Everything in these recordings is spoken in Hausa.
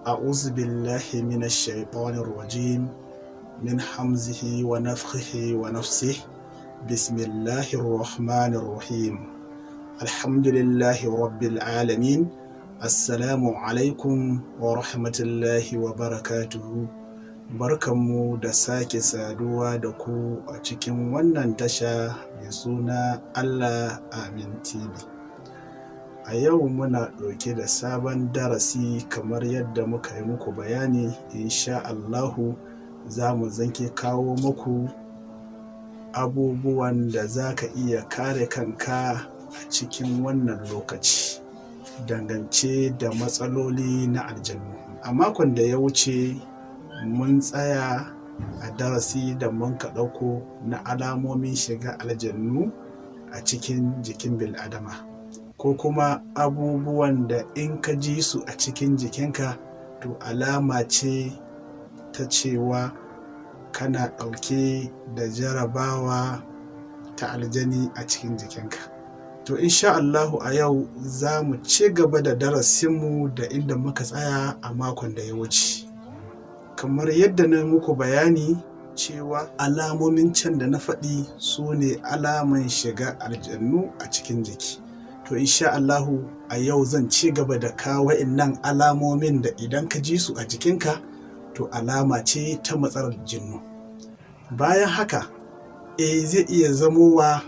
أعوذ بالله من الشيطان الرجيم، من همزه ونفخه ونفسه، بسم الله الرحمن الرحيم، الحمد لله رب العالمين. السلام عليكم ورحمة الله وبركاته. Barkanmu da sake saduwa da ku a cikin wannan tasha mai suna Allah Amin TV. A yau muna ɗauke da sabon darasi. Kamar yadda muka yi muku bayani, insha Allahu za mu zanke kawo muku abubuwan da za ka iya kare kanka a cikin wannan lokaci dangance da matsaloli na aljannu. A makon da ya wuce mun tsaya a darasi da mun ka ɗauko na alamomin shiga aljannu a cikin jikin bil'adama, ko kuma abubuwan da in ka ji su a cikin jikinka, to alama ce ta cewa kana ɗauke da jarabawa ta aljani a cikin jikinka. To, insha Allahu a yau za mu ci gaba da darasinmu da inda muka tsaya a makon da ya wuce. Kamar yadda na muku bayani cewa alamomin can da na faɗi su ne alaman shiga aljannu a cikin jiki, to insha Allahu a yau zan ci gaba da kawo wa'innan alamomin da idan ka ji su a jikinka, to alama ce ta matsalar jinnu. Bayan haka, zai iya zamowa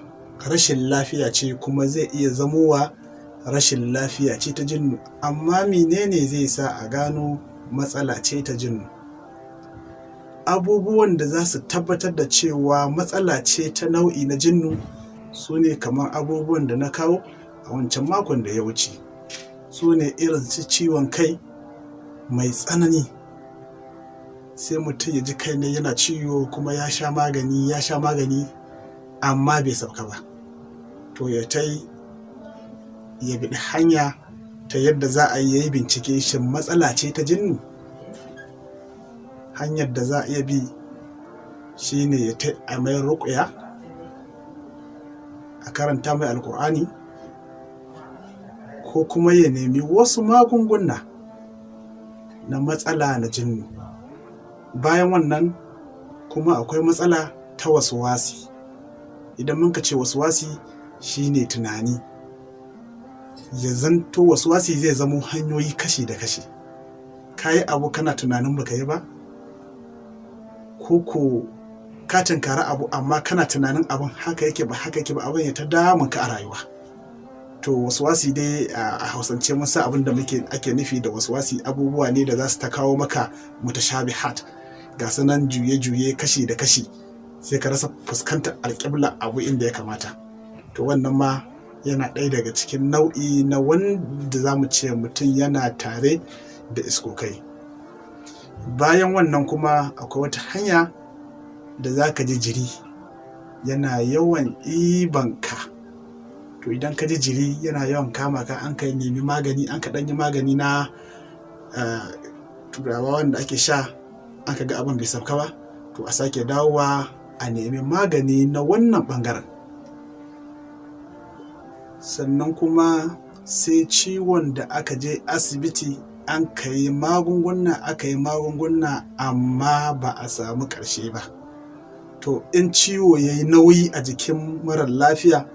rashin lafiya ce, kuma zai iya zamowa rashin lafiya ce ta jinnu. Amma menene zai sa a gano matsala ce ta jinnu? Abubuwan da za su tabbatar da cewa matsala ce ta nau'i na jinnu su ne kamar abubuwan da na kawo a wancan makon da ya wuce. Su ne irin su ciwon kai mai tsanani, sai mutum ya ji kai ne yana ciwo, kuma ya sha magani, ya sha magani, amma bai sauka ba. To, ya tai ya biɗi hanya ta yadda za a yi bincike, shin matsala ce ta jinnu? Hanyar da za a iya bi shine ya tai a mai ruƙuya, a karanta mai Alƙur'ani, ko kuma ya nemi wasu magunguna na matsala na jinnu. Bayan wannan kuma akwai matsala ta wasuwasi. Idan muka ce wasuwasi, shine tunani ya zanto wasuwasi zai zamo hanyoyi kashi da kashi. Ka yi abu, kana tunanin baka yi ba, ko ko ka tunkari abu, amma kana tunanin abin haka yake, ba haka yake ba, abin ya ta damun ka a rayuwa. To, wasuwasi dai a Hausance mun san abin da muke ake nufi da wasuwasi. Abubuwa ne da za su ta kawo maka mutashabihat, ga sunan juye-juye, kashi da kashi, sai ka rasa fuskantar alƙibla abu inda ya kamata. To, wannan ma yana ɗaya daga cikin nau'i na wanda za mu ce mutum yana tare da iskokai. Bayan wannan kuma akwai wata hanya da za ka ji jiri yana yawan ɗibanka. To, idan ka ji jiri yana yawan kama ka, an ka nemi magani, an ka ɗan yi magani na Turawa wanda ake sha, an ka ga abin bai sauka ba, to a sake dawowa a nemi magani na wannan ɓangaren. Sannan kuma sai ciwon da aka je asibiti an ka yi magunguna, aka yi magunguna, amma ba a samu ƙarshe ba. To, in ciwo ya yi nauyi a jikin marar lafiya,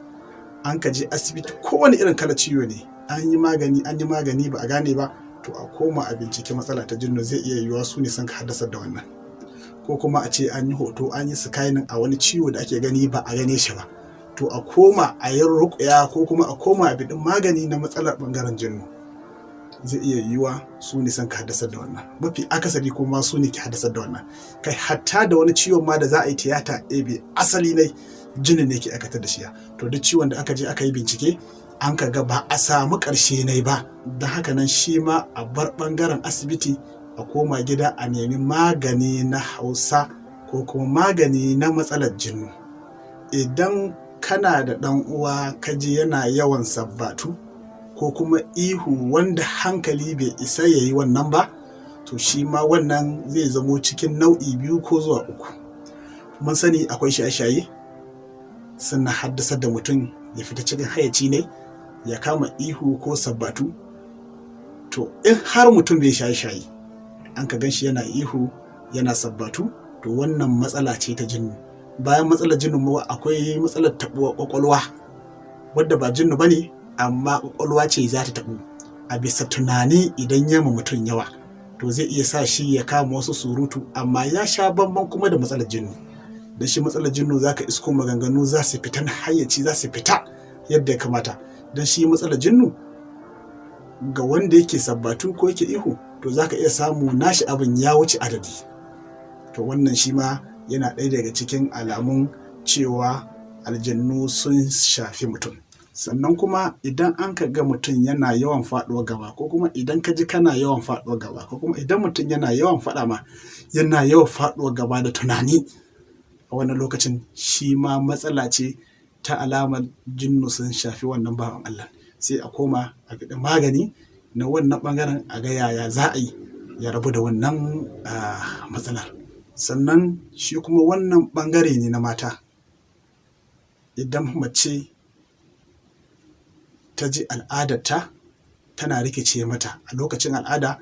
an ka je asibiti, kowane irin kala ciwo ne, an yi magani, an yi magani, ba a gane ba, to a koma a bincike matsala ta jinnu. Zai iya yiwuwa su ne sun haddasar da wannan. Ko kuma a ce an yi hoto, an yi scanning a wani ciwo da ake gani, ba a gane shi ba, to a koma a yi ruƙuya, ko kuma a koma a biɗin magani na matsalar ɓangaren jinnu. Zai iya yiwuwa su ne sun haddasar da wannan. Mafi akasari kuma su ne ke haddasar da wannan. Kai, hatta da wani ciwon ma da za a yi tiyata ebe, asali ne jinin ne ke aikatar da shi. To, duk ciwon da aka je aka yi bincike, an ka ga ba a samu ƙarshe ne ba, don haka nan shi ma a bar ɓangaren asibiti, a koma gida a nemi magani na Hausa ko kuma magani na matsalar jinnu. Idan kana da ɗan uwa, kaji yana yawan sabbatu ko kuma ihu wanda hankali bai isa ya yi wannan ba, to shi ma wannan zai zamo cikin nau'i biyu ko zuwa uku. Mun sani akwai shaye-shaye, suna haddasar da mutum ya fita cikin hayaci ne, ya kama ihu ko sabbatu. To, To in har mutum bai shaye-shaye, an ka ganshi yana ihu, yana sabbatu, to wannan matsala ce ta jinnu. Bayan matsalar jinnu ma akwai matsalar taɓuwar ƙwaƙwalwa, wadda ba jinnu ba ne, amma ƙwaƙwalwa ce za ta taɓu a bisa tunani. Idan ya ma mutum yawa, to zai iya sa shi ya kama wasu surutu, amma ya sha bamban kuma da matsalar jinnu. Da shi matsalar jinnu za ka isko maganganu za su fita na hayyaci, za su fita yadda ya kamata. Don shi matsalar jinnu, ga wanda yake sabbatu ko yake ihu, to za ka iya samu nashi abin ya wuce adadi. To wannan shi ma yana ɗaya daga cikin alamun cewa aljannu sun shafi mutum. Sannan kuma idan an ka ga mutum yana yawan faɗuwar gaba, ko kuma idan ka ji kana yawan faɗuwar gaba, ko kuma idan mutum yana yawan faɗa ma yana yawan faɗuwar gaba da tunani a wannan lokacin, shi ma matsala ce ta alamar jinnu sun shafi wannan bawan Allah. Sai a koma a biɗi magani na wannan ɓangaren, a ga yaya za a yi ya rabu da wannan matsalar. Sannan shi kuma wannan ɓangare ne na mata. Idan mace ta ji al'adarta tana rikice mata a lokacin al'ada,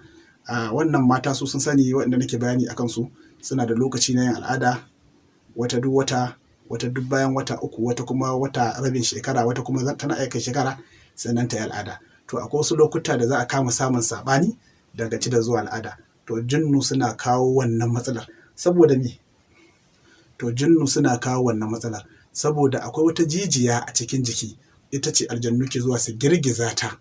wannan mata su sun sani, waɗanda nake bayani a kansu, suna da lokaci na yin al'ada: wata duk wata, wata duk bayan wata 3, wata kuma wata rabin shekara, wata kuma tana iya kai shekara sannan ta yi al'ada. To akwai wasu lokuta da za a kama samun saɓani dangance da zuwa al'ada. To jinnu suna kawo wannan matsalar. Saboda me? To jinnu suna kawo wannan matsalar saboda akwai wata jijiya a cikin jiki, ita ce aljannu ke zuwa su girgiza ta,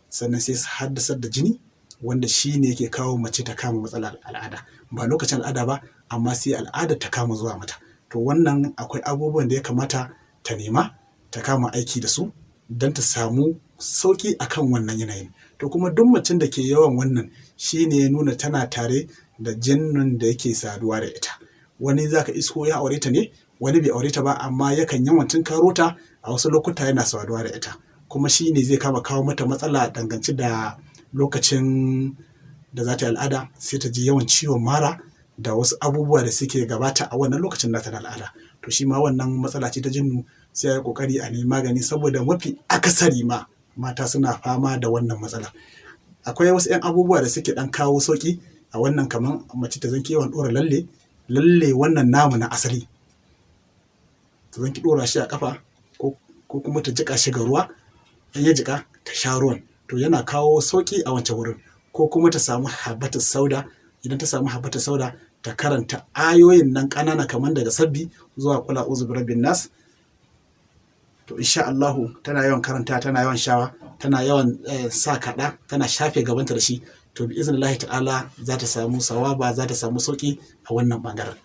sannan sai su haddasar da jini, wanda shi ne yake kawo mace ta kama matsalar al'ada, ba lokacin al'ada ba, amma sai al'ada ta kama zuwa mata. To wannan akwai abubuwan da ya kamata ta nema ta kama aiki da su don ta samu sauƙi akan wannan yanayin. To kuma duk macen da ke yawan wannan, shi ne ya nuna tana tare da jinnun da yake saduwa da ita. Wani za ka isko ya aure ta ne, wani bai aure ta ba, amma yakan yawan tunkaro ta a wasu lokuta yana saduwa da ita, kuma shi ne zai kama kawo mata matsala dangance da lokacin da za ta yi al'ada, sai ta ji yawan ciwon mara da wasu abubuwa da suke gabata a wannan lokacin nata na al'ada. To shi ma wannan matsala ce ta jinnu, sai a yi ƙoƙari a nemi magani, saboda mafi akasari ma mata suna fama da wannan matsala. Akwai wasu 'yan abubuwa da suke ɗan kawo sauƙi a wannan, kamar mace ta zanki yawan ɗora lalle, lalle wannan namu na asali, ta zanki ɗora shi a ƙafa, ko kuma ta jiƙa shi ga ruwa, in ya jiƙa ta sha ruwan, to yana kawo sauƙi a wancan wurin. Ko kuma ta samu habbatus sauda. Idan ta samu habbatus sauda, ta karanta ayoyin nan ƙanana, kamar daga Sabbi zuwa Qul a'udhu birabbin nas, to insha Allahu tana yawan karanta, tana yawan shawa, tana yawan sa kaɗa tana shafe gabanta da shi, to bi iznillahi ta'ala za ta samu sawaba, za ta samu sauƙi a wannan ɓangaren.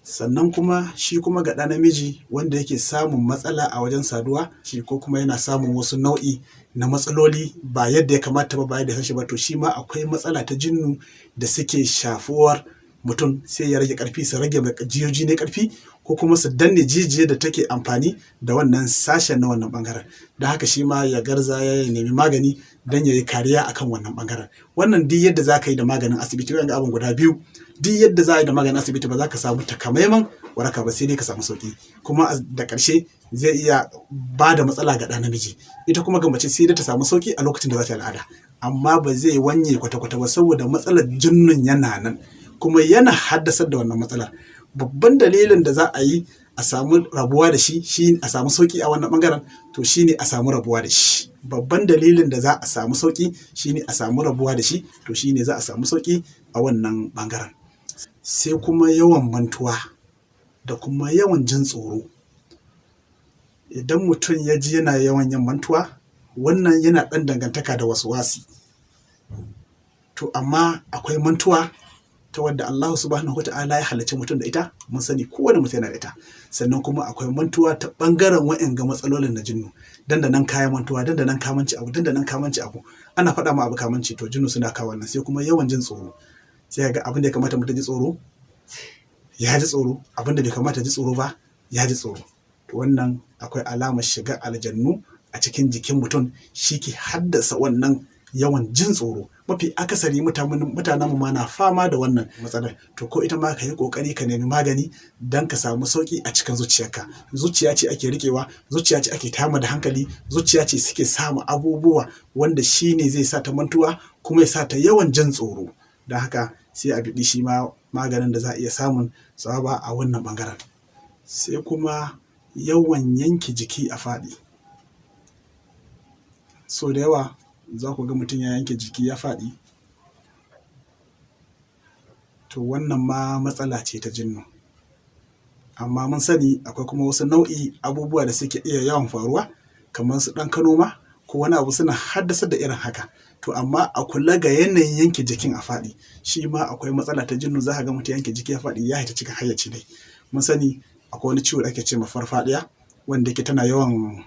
Sannan kuma shi kuma ga ɗa namiji wanda yake samun matsala a wajen saduwa shi, ko kuma yana samun wasu nau'i na matsaloli ba yadda ya kamata ba, ba yadda ya san shi ba, to shi ma akwai matsala ta jinnu da suke shafuwar mutum, sai ya rage ƙarfi, su rage jiyoji na ƙarfi, ko kuma su danne jijiyar da take amfani da wannan sashen na wannan ɓangaren. Don haka shi ma ya garza ya nemi magani don ya yi kariya akan wannan ɓangaren. Wannan duk yadda za ka yi da maganin asibiti, wannan abin guda biyu, duk yadda za a yi da maganin asibiti, ba za ka samu takamaiman waraka ba, sai dai ka samu sauki, kuma da ƙarshe zai iya ba da matsala ga ɗa namiji. Ita kuma ga mace, sai dai ta samu sauki a lokacin da za ta yi al'ada, amma ba zai wanye kwata-kwata ba, saboda matsalar jinnun yana nan kuma yana haddasar da wannan matsalar. Babban dalilin da za a yi a samu rabuwa da shi, shi a samu sauki a wannan bangaren, to shine a samu rabuwa da shi. Babban dalilin da za a samu sauki shine a samu rabuwa da shi, to shine za a samu sauki a wannan bangaren. Sai kuma yawan mantuwa da kuma yawan jin tsoro. Idan mutum ya ji yana yawan yin mantuwa, wannan yana ɗan dangantaka da waswasi. To amma akwai mantuwa ta wadda Allah subhanahu wata'ala ya halicci mutum da ita, mun sani kowane mutum yana da ita. Sannan kuma akwai mantuwa ta ɓangaren wa'anga matsalolin na jinnu. Dandanan kayan mantuwa, dandanan ka mance abu, dandanan ka mance abu, ana faɗa ma abu ka mance, to jinnu suna kawo wannan. Sai kuma yawan jin tsoro, sai ga abin da ya kamata mutum ji tsoro ya ji tsoro, abin da bai kamata ji tsoro ba ya ji tsoro. To wannan akwai alamar shiga aljannu a cikin jikin mutum, shi ke haddasa wannan yawan jin tsoro. Mafi akasari mutanen mu ma na fama da wannan matsalar. To ko ita ma ka yi kokari ka nemi magani don ka samu sauki a cikin zuciyarka. Zuciya ce ake rikewa, zuciya ce ake tama da hankali, zuciya ce suke samu abubuwa wanda shi ne zai sa ta mantuwa kuma ya sa ta yawan jin tsoro. Don haka sai a biɗi shi ma maganin da za a iya samun tsawaba a wannan ɓangaren. Sai kuma yawan yanke jiki a faɗi. So da yawa za ku ga mutum ya yanke jiki ya faɗi. To wannan ma matsala ce ta jinnu. Amma mun sani akwai kuma wasu nau'i abubuwa da suke iya yawan faruwa kamar su ɗan kanoma ko wani abu suna haddasar da irin haka. To amma a kula ga yanayin yanke jikin a faɗi, shi ma akwai matsala ta jinnu. Za ka ga mutum yanke jiki ya faɗi, ya haita cikin hayyaci dai. Mun sani akwai wani ciwo da ake ce ma farfaɗiya, wanda yake tana yawan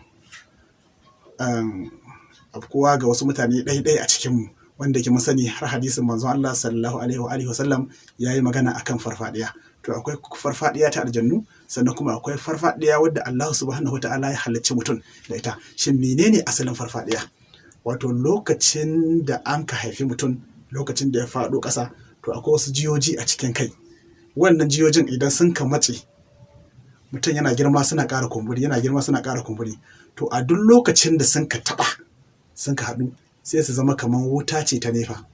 afkuwa ga wasu mutane ɗai-ɗai a cikinmu, wanda yake mun sani har hadisin manzon Allah sallallahu alaihi wa alihi wasallam ya yi magana akan farfaɗiya. To akwai farfaɗiya ta aljannu, sannan kuma akwai farfaɗiya wadda Allah subhanahu wa ta'ala ya halicci mutum da ita. Shin menene asalin farfaɗiya? Wato lokacin da an ka haifi mutum, lokacin da ya faɗo ƙasa, to akwai wasu jiyoji a cikin kai. Wannan jiyojin idan sun ka matse, mutum yana girma suna ƙara kumburi, yana girma suna ƙara kumburi. To a duk lokacin da sun ka taɓa, sun ka haɗu, sai su zama kamar wuta ce ta nefa.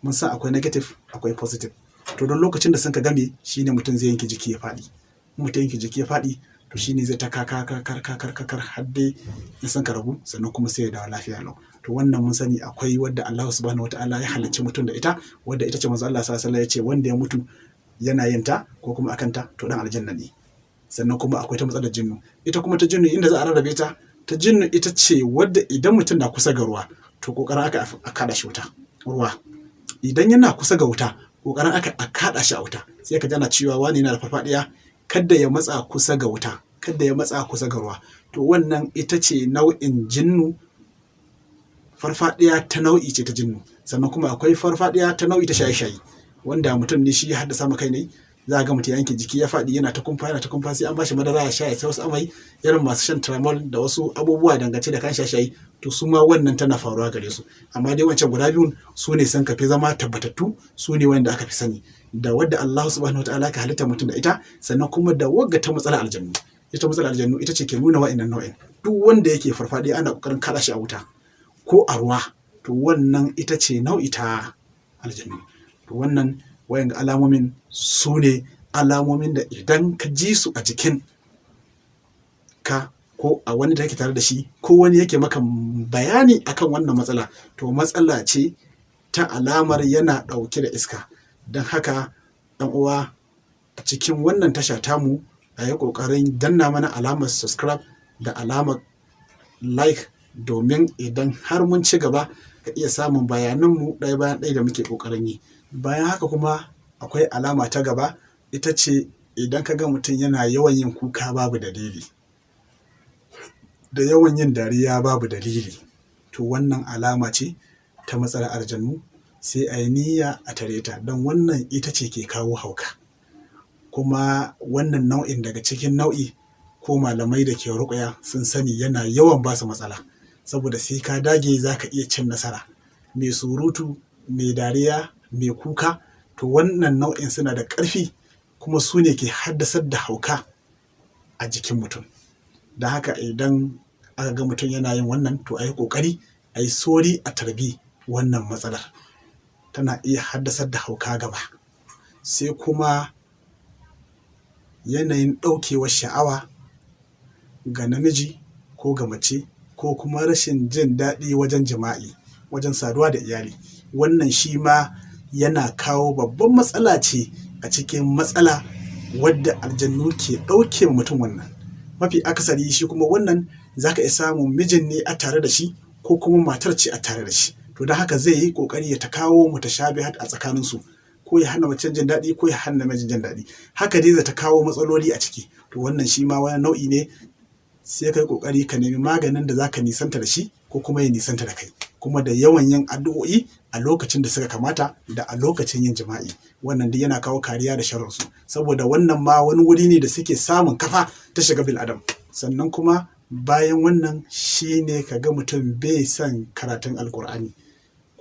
Mun san akwai negative, akwai positive. To don lokacin da sun ka game, shine mutum zai yanke jiki ya faɗi. Mutum yanke jiki ya faɗi, to shine zai ta kakar kakar kakar kakar har dai in sun ka rabu, sannan kuma sai ya dawo lafiya lau. To wannan mun sani akwai wadda Allah subhanahu wataala ya halicci mutum da ita, wadda ita ce manzo Allah sallallahu alaihi wasallam ya ce wanda ya mutu yana yin ta ko kuma akan ta, to dan aljanna ne. Sannan kuma akwai ta matsalar jinnu. Ita kuma ta jinnu, inda za a rarrabe ta, ta jinnu ita ce wadda idan mutum na kusa ga ruwa, to kokarin aka a kada shi wuta ruwa. Idan yana kusa ga wuta, kokarin aka a kada shi a wuta. Sai ka ji ana cewa wani yana da farfadiya, kada ya matsa kusa ga wuta, kada ya matsa kusa ga ruwa. To wannan ita ce nau'in jinnu, farfadiya ta nau'i ce ta jinnu. Sannan kuma akwai farfadiya ta nau'i ta shaye-shaye, wanda mutum ne shi ya haddasa ma kai ne. Za ga mutum yanke jiki ya faɗi, yana ta kumfa, yana ta kumfa, sai an bashi madara ya sha, ya sai wasu amai, irin masu shan tramol da wasu abubuwa dangance da kan shaye-shaye. To su ma wannan tana faruwa gare su. Amma dai wancan guda biyun su ne sun kafi zama tabbatattu, su ne wanda aka fi sani, da wadda Allah subhanahu wataala ka halitta mutum da ita, sannan kuma da wagga ta matsalar aljannu. Ita matsalar aljannu ita ce ke nuna wa'annan nau'in. Duk wanda yake farfaɗiya ana kokarin kaɗa shi a wuta ko a ruwa, to wannan ita ce nau'i ta aljannu. To wannan wayan alamomin su ne alamomin da idan ka ji su a jikin ka ko a wani da yake tare da shi ko wani yake maka bayani akan wannan matsala, to matsala ce ta alamar yana ɗauke da iska. Don haka ɗan uwa, a cikin wannan tasha tamu, a yi ƙoƙarin danna mana alamar subscribe da alamar like, domin idan har mun ci gaba ka iya samun bayananmu ɗaya bayan ɗaya da muke ƙoƙarin yi. Bayan haka kuma akwai alama ta gaba, ita ce idan ka ga mutum yana yawan yin kuka babu dalili, da yawan yin dariya babu dalili, to wannan alama ce ta matsalar aljannu. Sai a yi niyya a tare ta, don wannan ita ce ke kawo hauka. Kuma wannan nau'in daga cikin nau'i ko malamai da ke ruƙuya sun sani yana yawan ba su matsala, saboda sai ka dage za ka iya cin nasara. Mai surutu, mai dariya, mai kuka, to wannan nau'in suna da ƙarfi, kuma su ne ke haddasar da hauka a jikin mutum. Don haka idan aka ga mutum yana yin wannan, to a yi ƙoƙari a yi sauri a tarbi wannan matsalar, tana iya haddasar da hauka gaba. Sai kuma yanayin ɗaukewar sha'awa ga namiji ko ga mace, ko kuma rashin jin daɗi wajen jima'i, wajen saduwa da iyali. Wannan shi ma yana kawo babban matsala ce a cikin matsala wadda aljannu ke ɗauke mutum wannan. Mafi akasari shi kuma wannan za ka iya samun mijin ne a tare da shi ko kuma matar ce a tare da shi. To don haka zai yi ƙoƙari ya ta kawo mutashabihat a tsakaninsu, ko ya hana macen jin daɗi ko ya hana namijin jin daɗi. Haka dai zai ta kawo matsaloli a ciki. To wannan shi ma wani nau'i ne, sai ka yi ƙoƙari ka nemi maganin da za ka nisanta da shi ko kuma ya nisanta da kai, kuma da yawan yin addu'o'i a lokacin da suka kamata da a lokacin yin jima'i. Wannan duk yana kawo kariya da sharrinsu, saboda wannan ma wani wuri ne da suke samun kafa ta shiga bil'adam. Sannan kuma bayan wannan shine ka ga mutum bai son karatun Alkur'ani.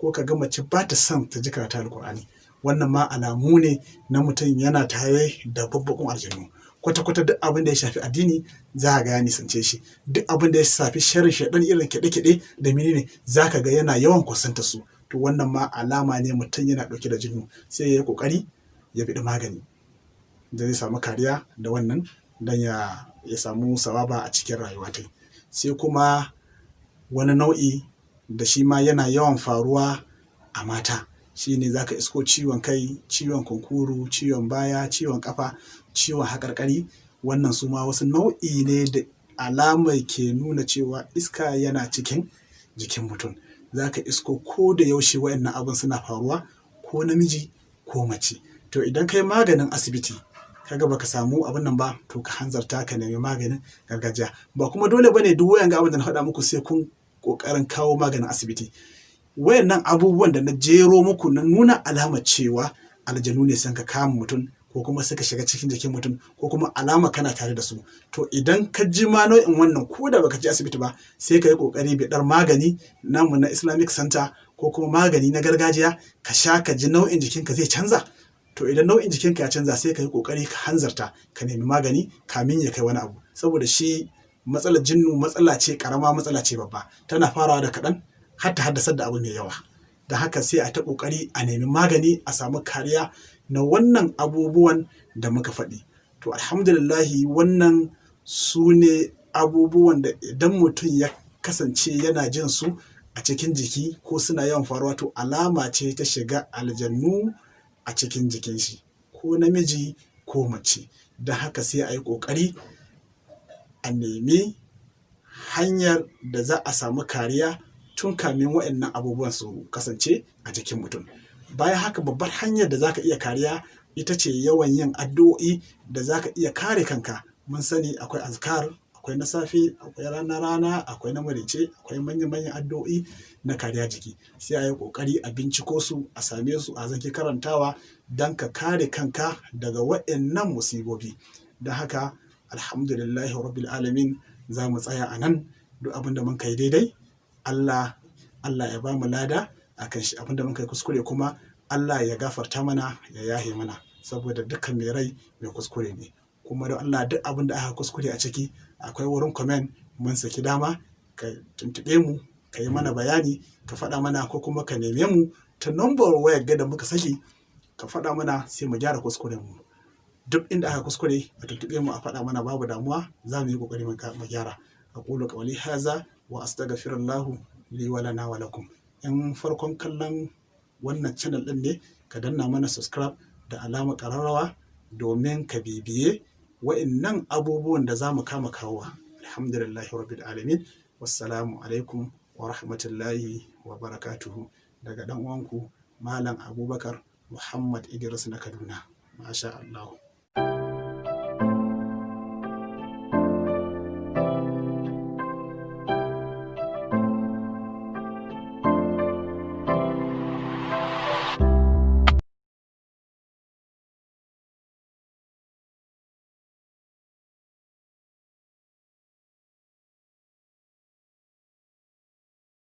Ko ka ga mace ba ta son ta ji karatu Alkur'ani. Wannan ma alamu ne na mutum yana tare da babbakun aljanu. Kwata-kwata duk abin da ya shafi addini za ka ga ya nisance shi. Duk abin da ya shafi sharrin shaiɗan, irin kiɗe-kiɗe da menene, za ka ga yana yawan kusanta su. To, wannan ma alama ne mutum yana ɗauke da jinnu. Sai ya yi ƙoƙari ya biɗi magani da zai samu kariya da wannan, don ya samu sawaba a cikin rayuwa ta. Sai kuma wani nau'i da shi ma yana yawan faruwa a mata, shine za ka isko ciwon kai, ciwon kunkuru, ciwon baya, ciwon ƙafa, ciwon haƙarƙari. Wannan su ma wasu nau'i ne da alamar ke nuna cewa iska yana cikin jikin mutum. Za ka isko ko da yaushe waɗannan abun suna faruwa, ko namiji ko mace. To, idan kai maganin asibiti kaga baka samu abin nan ba, to ka hanzarta ka nemi maganin gargajiya. Ba kuma dole bane duk wayan ga abin da na faɗa muku sai kun ƙoƙarin kawo maganin asibiti. Wayannan abubuwan da na jero muku na nuna alamar cewa aljanu ne sun ka kama mutum, ko kuma suka shiga cikin jikin mutum, ko kuma alama kana tare da su, to idan ka ji ma nau'in wannan, ko da baka je asibiti ba, sai ka yi ƙoƙari biɗar magani namu na Islamic Center ko kuma magani na gargajiya ka sha, ka ji nau'in jikinka zai canza. To, idan nau'in jikinka ya canza, sai ka yi ƙoƙari ka hanzarta ka nemi magani kamin ya kai wani abu. Saboda shi matsalar jinnu matsala ce karama, matsala ce babba, tana farawa da kaɗan har ta haddasar da abu mai yawa. Da haka sai a ta ƙoƙari a nemi magani a samu kariya na wannan abubuwan da muka faɗi. To, alhamdulillahi, wannan su ne abubuwan da idan mutum ya kasance yana jin su a cikin jiki ko suna yawan faruwa, to alama ce ta shiga aljannu a cikin jikin shi, ko namiji ko mace. Don haka sai a yi ƙoƙari a nemi hanyar da za a samu kariya tun kamin waɗannan abubuwan su kasance a jikin mutum. Bayan haka, babbar hanyar da za ka iya kariya ita ce yawan yin addu'o'i da za ka iya kare kanka. Mun sani akwai azkar, akwai na safe, akwai rana rana, akwai na maraice, akwai manyan manyan addu'o'i na kariya jiki. Sai a yi ƙoƙari a binciko su, a same su, a zanki karantawa don ka kare kanka daga waɗannan musibobi. Don haka, alhamdulillahi rabbil alamin, za mu tsaya a nan. Duk abin da mun kai daidai, Allah ya ba mu lada a kan shi. Abin da mun kai kuskure kuma, Allah ya gafarta mana, ya yahe mana, saboda dukkan mai rai mai kuskure ne. Kuma don Allah, duk abin da aka kuskure a ciki, akwai wurin comment, mun saki dama ka tuntuɓe mu, ka yi mana bayani, ka faɗa mana, ko kuma ka neme mu ta number wayar da muka saki, ka faɗa mana, sai mu gyara kuskuren mu. Duk inda aka kuskure, a tuntuɓe mu a faɗa mana, babu damuwa, za mu yi ƙoƙari mu gyara. Aqulu qawli haza wa astaghfirullahu li wa lana wa lakum. In farkon kallon wannan channel ɗin ne, ka danna mana subscribe da alama ƙararrawa domin ka bibiye wa'innan abubuwan da za mu kama kawowa. Alhamdulillahi rabbil alamin. Wassalamu alaikum wa rahmatullahi wa barakatuhu. Daga ɗan uwanku, Malam Abubakar Muhammad Idris na Kaduna. Masha Allah.